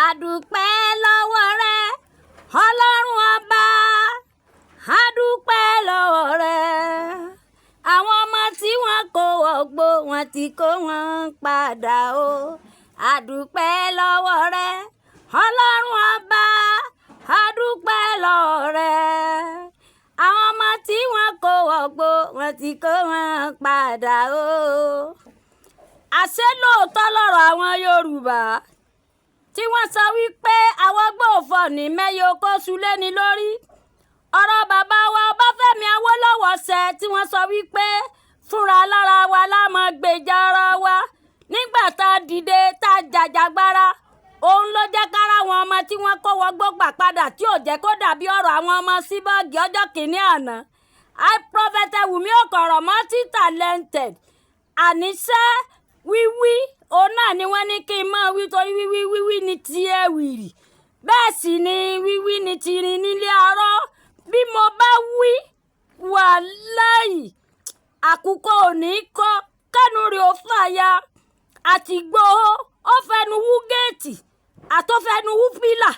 Àdúpẹ́ lọ́wọ́ rẹ, Ọlọ́run ọba, àdúpẹ́ lọ́wọ́ rẹ. Àwọn ọmọ tí wọ́n kó wọgbó, wọ́n ti kó wọn padà o. Àdúpẹ́ lọ́wọ́ rẹ, Ọlọ́run ọba, àdúpẹ́ lọ́wọ́ rẹ. Àwọn ọmọ tí wọ́n kó wọgbó, wọ́n ti kó wọn padà o. Àṣé lóòótọ́ lọ̀rọ̀ àwọn Yorùbá tí wọ́n sọ wípé àwọn gbòòfò ní mẹ́yọ kó sulé ni lórí. Ọ̀rọ̀ bàbá wa Ọbáfẹ́mi Awólọ́wọ̀ ṣẹ tí wọ́n sọ wípé fúnra lára wa la máa gbèjà ara wa. Nígbà tá a dìde tá a jàjàgbara, òun ló jẹ́ kára àwọn ọmọ tí wọ́n kó wọgbó gbà padà, tí ò jẹ́ kó dàbí ọ̀rọ̀ àwọn ọmọ síbọ̀gì ọjọ́ kìíní àná. I Prophet Wùmí Òkọ̀rọ̀, multi talented. Àníṣe wíwí òun náà ni wọ́n ní kí n máa wí, torí wíwí wíwí ni ti ẹ̀wìrì, bẹ́ẹ̀ sì ni wíwí ni tirin nílé arọ́. Bí mo bá wí, wàláì, àkùkọ ò ní kọ́ kẹ́nu rẹ̀ ó fàya. Àti Ìgbòho ó fẹnu wú géètì, àtó fẹnu wú pílà.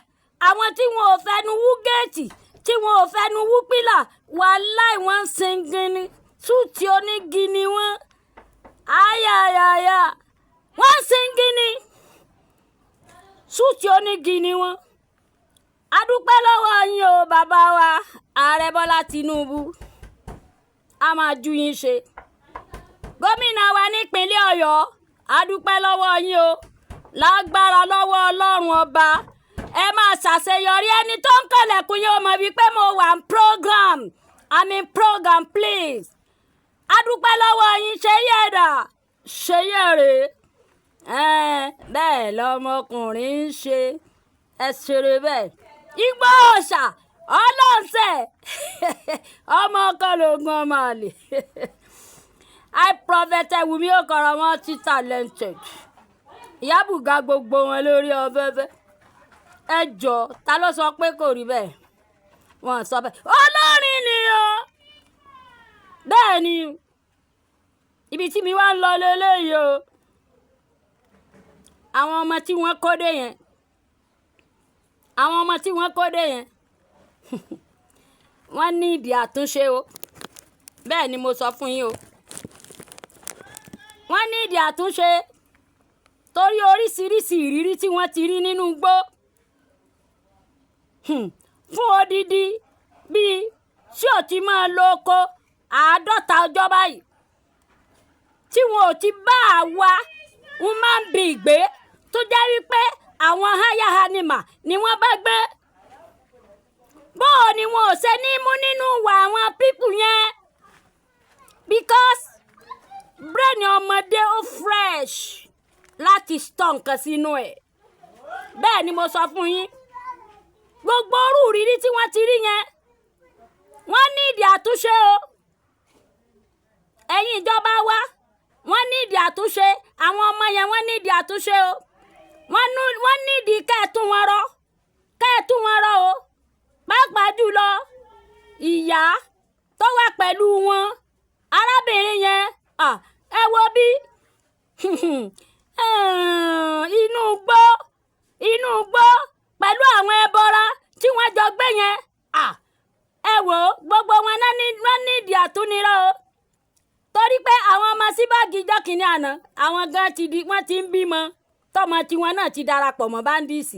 Àwọn tí wọn ò fẹnu wú géètì, tí wọn ò fẹnu wú pílà, wàláì, wọ́n ń singin ni, súùtì onígi ni wọ́n. Ayayaya, wọ́n ń singin ni, súùtì onígi ni wọ́n. A dúpẹ́ lọ́wọ́ yín o, bàbá wa Ààrẹ Bọ́lá Tinubu, a máa ju yín ṣe. Gómìnà wa nípínlẹ̀ Ọ̀yọ́, a dúpẹ́ lọ́wọ́ yín o. Lágbára lọ́wọ́ Ọlọ́run ọba, ẹ máa ṣàṣeyọrí. Ẹni tó ń kànlẹ̀kùn yóò mọ̀ wípé mo wà ní program. I'm in program, please. A dúpẹ́ lọ́wọ́ yín. Ṣe yẹ̀dà ṣe yẹ̀rẹ̀ bẹ́ẹ̀ lọmọkùnrin ń ṣe, ẹ ṣeré bẹ́ẹ̀. Igbó ọ̀sà ọlọ́sẹ̀ ọmọ ọkọ lóògùn ọmọ àlè. I Prophet Wùmí Òkọ̀rọ̀, multi talented, ìyábùgà gbogbo wọn lórí ọ̀fẹ́fẹ́. Ẹ jọ, ta ló sọ pé kò rí bẹ́ẹ̀? Wọ́n sọ bẹ́ẹ̀. Olórin ni o. Bẹ́ẹ̀ ni, ibi tí mi wá ń lọ lélẹ́yìí o. Àwọn ọmọ tí wọ́n kó dé yẹn, àwọn ọmọ tí wọ́n kó dé yẹn, wọ́n ní ìdí àtúnṣe o. Bẹ́ẹ̀ ni mo sọ fún yín o. Wọ́n ní ìdí àtúnṣe torí oríṣiríṣi ìrírí tí wọ́n ti rí nínú igbó fún odidi bíi tí ò ti máa lo oko 50 ọjọ́ báyìí, tí wọn ò ti bá àwa human being gbé, tó jẹ́ wípé àwọn higher animal ni wọ́n bá gbé. Bóò ni wọn ò ṣe ní mú nínú ìwà àwọn people yẹn? Because brain ọmọdé ó fresh láti store nǹkan sínú ẹ̀. Bẹ́ẹ̀ ni mo sọ fún yín. Gbogbo orú ìrírí tí wọ́n ti rí yẹn, wọ́n ní ìdí àtúnṣe o. Ẹ̀yin ìjọba wa, wọ́n ní ìdí àtúnṣe. Àwọn ọmọ yẹn, wọ́n ní ìdí àtúnṣe o. Wọ́n ní ìdí kẹ́ẹ̀tún wọn rọ, kẹ́ẹ̀tún wọn rọ o, pàápàá jùlọ ìyá tó wà pẹ̀lú wọn, arábìnrin yẹn. Ẹ wo bí inú igbó pẹ̀lú àwọn ẹbọra tí wọ́n jọ gbé yẹn. Ẹ wò ó, gbogbo wọn náà ní wọ́n ní ìdí àtúnirọ́ o, torí pé àwọn ọmọ síbáàgì ìjọ kìíní àná, àwọn gan ti di, wọ́n ti ń bímọ, tọmọ tiwọn náà ti darapọ̀ mọ́ bandits.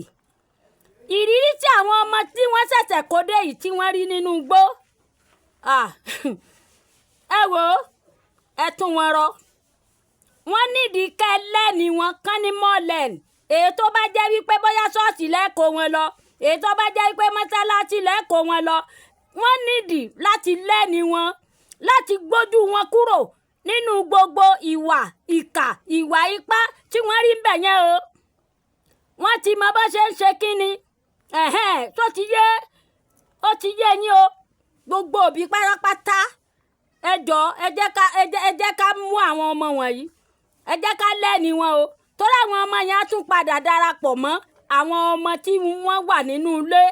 Ìrírí tí àwọn ọmọ tí wọ́n ṣẹ̀ṣẹ̀ kó dé yìí tí wọ́n rí nínú igbó, ẹ wò ó, ẹ tún wọn rọ. Wọ́n nídìí kẹ́ lẹ́ni wọn kán ní mọ́lẹ̀n. Èyí tó bá jẹ́ wípé bóyá ṣọ́ọ̀ṣì lẹ́kọ̀ọ́ wọn lọ, èyí tó bá jẹ́ wípé mọ́sálásí lẹ́kọ̀ọ́ wọn lọ, wọ́n nídìí láti lẹ́ni wọn, láti gbójú wọn kúrò nínú gbogbo ìwà ìkà, ìwà ipá tí wọ́n rí ń bẹ̀ yẹn o. Wọ́n ti mọ bó ṣe ń ṣe kínni ẹ̀hẹ́n tó ti yé, ó ti yé yín o. Gbogbo òbí pátápátá, ẹ jọ̀ọ́, ẹ jẹ́ ká mú àwọn ọmọ wọ̀nyí, ẹ jẹ́ ká lẹ́ni wọn o, torí àwọn ọmọ yẹn á tún padà darapọ̀ mọ́ àwọn ọmọ tí wọ́n wà nínú ilé.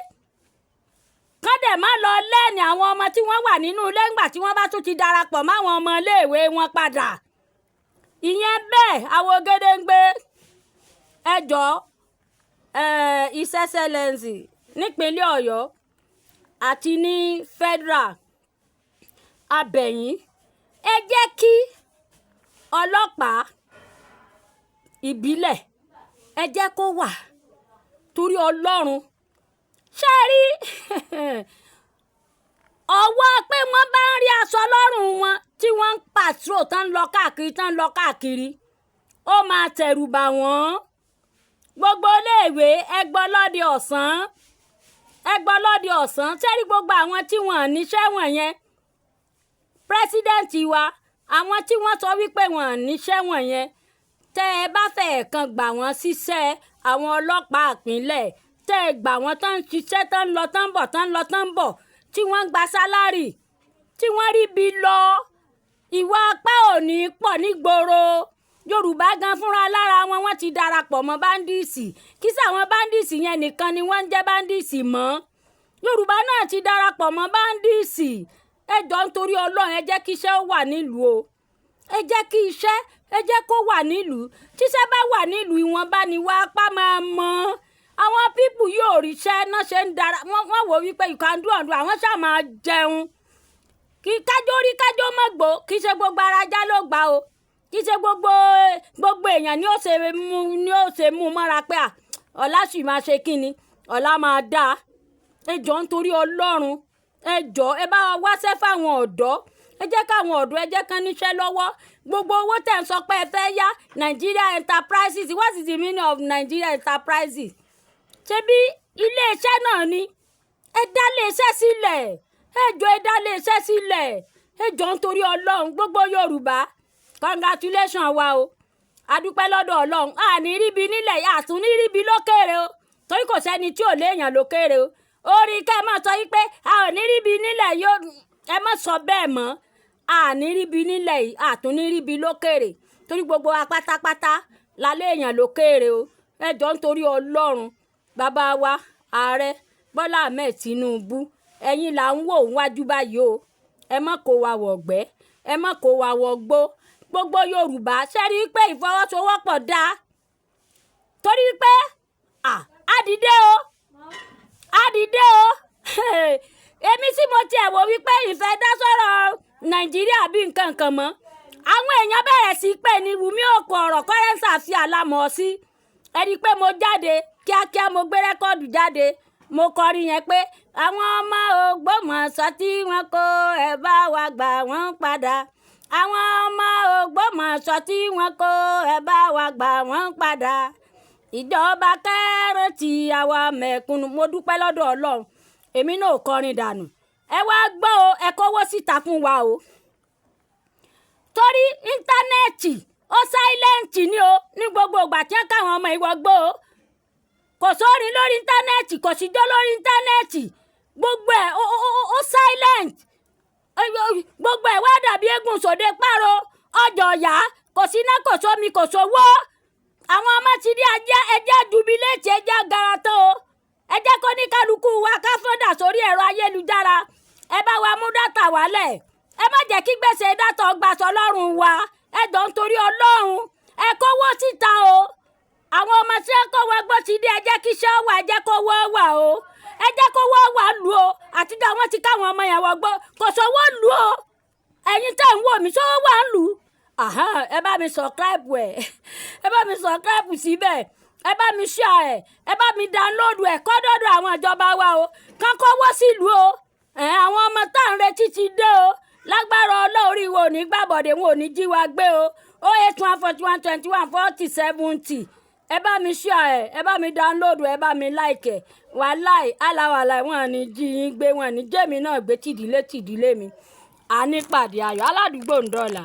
Kán dẹ̀ má lọ lẹ́ni àwọn ọmọ tí wọ́n wà nínú ilé ńgbà tí wọ́n bá tún ti darapọ̀ mọ́ àwọn ọmọ iléèwé wọn padà. Ìyẹn bẹ́ẹ̀. Àwọn Gédéǹgbé, ẹ jọ̀ọ́. His Excellency nípínlẹ̀ Ọ̀yọ́ àti ní federal, abẹ̀yìn, ẹ jẹ́ kí ọlọ́pàá ìbílẹ̀, ẹ jẹ́ kó wà, torí Ọlọ́run. Ṣé ẹ rí ọwọ́ pé wọ́n bá ń rí aṣọ lọ́rùn wọn tí wọ́n ń patrol, tán ń lọ káàkiri, tán ń lọ káàkiri, ó máa tẹ̀rù bà wọ́n. Gbogbo iléèwé, ẹgbọ́ lọ́dẹ ọ̀sán, ẹgbọ́ lọ́dẹ ọ̀sán. Ṣé rí gbogbo àwọn tí wọ́n níṣẹ́ wọ̀nyẹn, president wa, àwọn tí wọ́n sọ wípé wọ́n níṣẹ́ wọ̀nyẹn, tẹ́ ẹ bá fẹ́ kan gbà wọ́n síṣẹ́ àwọn ọlọ́pàá ìpínlẹ̀, tẹ́ ẹ gbà wọ́n tán ń ṣiṣẹ́, tán ń lọ tán ń bọ̀, tán ń lọ tán ń bọ̀, tí wọ́n ń gba salary, tí wọ́n rí bí lọ, ìwà apá ò ní pọ̀ nígboro. Yorùbá gan fúnra lára wọn, wọ́n ti darapọ̀ mọ́ bandits. Kí sáwọn bandits yẹn nìkan ni wọ́n ń jẹ́ bandits mọ́? Yorùbá náà ti darapọ̀ mọ́ bandits. Ẹ jọ, nítorí Ọlọ́run, ẹ jẹ́ kí iṣẹ́ wà nílùú o. Ẹ jẹ́ kí iṣẹ́, ẹ jẹ́ kó wà nílùú. Tíṣẹ́ bá wà nílùú, ìwọ̀nba ni wàá apá máa mọ́. Àwọn people yóò ríṣẹ́ náà ṣe ń dara wọ́n. Wò wípé you can do and do, àwọn ṣáà máa jẹun. Kí kájó rí kájó mọ̀ gbó, kì í ṣe gbogbo ara já ló gbà o. Kì í ṣe gbogbo èèyàn ni ó ṣe mú mọ́ra pé à ọ̀la sì máa ṣe kíni, ọ̀la máa dáa. Ẹ jọ̀ọ́, nítorí Ọlọ́run, ẹ jọ̀ọ́, ẹ bá wa wáṣẹ́ fáwọn ọ̀dọ́. Ẹ jẹ́ káwọn ọ̀dọ́, ẹ jẹ́ kán níṣẹ́ lọ́wọ́. Gbogbo owó tẹ̀ ń sọ pé ẹ fẹ́ yá, Nigeria Enterprises, what is the meaning of Nigeria Enterprises? Ṣebí iléeṣẹ́ náà ni? Ẹ dá iléeṣẹ́ sílẹ̀. Ẹ jọ̀ọ́, ẹ dá iléeṣẹ́ sílẹ̀. Ẹ jọ̀ọ́, nítorí Ọlọ́run. Gbogbo Yorùbá, congratulation wa o. Adúpẹ́ lọ́dọ̀ Ọlọ́run. Àní ríbi nílẹ̀, àtún ní ríbi lókèrè o, torí kò sẹ́ni tí ò léèyàn lókèrè o. Orí kẹ́ ẹ máa sọ yí pé a ò ní ríbi nílẹ̀ yóò, ẹ má sọ bẹ́ẹ̀ mọ́. Àní ríbi nílẹ̀ yìí, àtún ní ríbi lókèrè, torí gbogbo wa pátápátá la léèyàn lókèrè o. Ẹ jọ̀ọ́, nítorí Ọlọ́run, bàbá wa Ààrẹ Bọ́lá Ahmed Tinubu, ẹ̀yin là ń wò wájú báyìí o. Ẹ má kó wa wọ̀gbẹ́, ẹ má kó wa wọgbó. Gbogbo Yorùbá, ṣe rí i pé ìfọwọ́sowọ́pọ̀ dáa? Torí pé á dìde o, á dìde o. Èmi tí mo tiẹ̀ wò wípé ìfẹ́ dá sọ̀rọ̀ Nàìjíríà bí nǹkan kan mọ́, àwọn èèyàn bẹ̀rẹ̀ sí pé ní Wùmí òkú ọ̀rọ̀ kọ́rẹ́nsà fi àlámọ̀ sí. Ẹni pé mo jáde kíákíá, mo gbé record jáde, mo kọrin yẹn pé àwọn ọmọ Ògbómọ̀ṣọ́ tí wọ́n kó, ẹ bá wa gbà wọ́n padà. Àwọn ọmọ Ògbómọ̀ṣọ́ tí wọ́n kó, ẹ bá wa gbà wọ́n padà. Ìjọba kẹrin ti àwa mẹ̀kúnnù. Mo dúpẹ́ lọ́dọ̀ Ọlọ́run, èmi náà ò kọrin dànù. Ẹ wá gbọ́ o, ẹ kówó síta fún wa o, torí internet ó silent ni o ní gbogbo ìgbà tí wọ́n káwọn ọmọ ìwọ gbó o. Kò sórin lórí internet, kò síjó lórí internet. Gbogbo ẹ̀ ó silent. Gbogbo ẹ̀ wá dàbí eégún sòde páro ọjọ́ ọ̀yá. Kò síná, kò sómi, kò sówó. Àwọn ọmọ ti rí ajá. Ẹjẹ́ jubilate, ẹjẹ́ gara tó o. Ẹ jẹ́ kó ní kálukú wa ká fọ́dà sórí ẹ̀rọ ayélujára. Ẹ bá wa mú data wálẹ̀. Ẹ má jẹ́ kí gbèsè data gbàsọ lọ́rùn wa. Ẹ jọ, nítorí Ọlọ́run, ẹ kówó síta o. Àwọn ọmọ tí wọ́n kó wa gbọ́ ti dé. Ẹ jẹ́ kí iṣẹ́ wà, ẹ jẹ́ kó wọ́ wà o, ẹ jẹ́ kó wọ́ wà lù o. Àtijọ́ àwọn ti káwọn ọmọ yẹn wọ́n gbọ́, kò sówó lù o. Ẹ̀yin tẹ́ ń wò mí, sówó wà ń lù? Ẹ bá mi subscribe ẹ, ẹ bá mi subscribe síbẹ̀, ẹ bá mi share ẹ, ẹ bá mi download ẹ kọ́ dọ́dọ̀ àwọn ìjọba wa o, kán kọ́wọ́ sílùú o. Ẹ̀ àwọn ọmọ tá à ń retí ti dé o. Lágbára Ọlọ́run, wo ò ní gbàbọ̀dé, wọn ò ní jí wa gbé o. 08141214070. Ẹ bá mi share ẹ, ẹ bá mi download ẹ, bá mi like ẹ. Wàláì aláwàláì, wọn ní jí yín gbé, wọn ní jẹ́mi náà gbé, tìdílé tìdílé mi. Àní pàdé ayọ̀ aládùúgbò ń dọ̀là.